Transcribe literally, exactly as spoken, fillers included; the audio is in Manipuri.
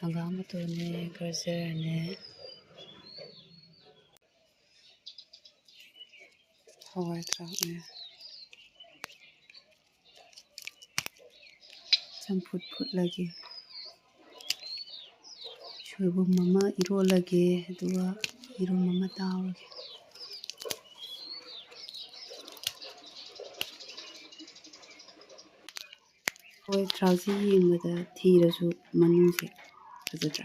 ꯍꯪꯒꯥꯝ ꯃꯇꯣꯟꯅꯦ, ꯒꯖꯔꯅꯦ, ꯍꯋꯥꯏ ꯊ꯭ꯔꯥꯛꯅꯦ꯫ ꯆꯝꯐꯨꯠ ꯐꯨꯠꯂꯒꯦ꯫ ꯁꯣꯏꯕꯨꯝ ꯑꯃ ꯏꯔꯣꯜꯂꯒꯦ, ꯑꯗꯨꯒ ꯌꯦꯔꯨꯝ ꯑꯃ ꯇꯥꯎꯔꯒꯦ꯫ ꯍꯋꯥꯏ ꯊ꯭ꯔꯥꯛꯁꯤ ꯌꯦꯡꯕꯗ ꯊꯤꯔꯁꯨ ꯃꯅꯨꯡꯁꯦ ꯐꯖꯗ꯭ꯔꯥ?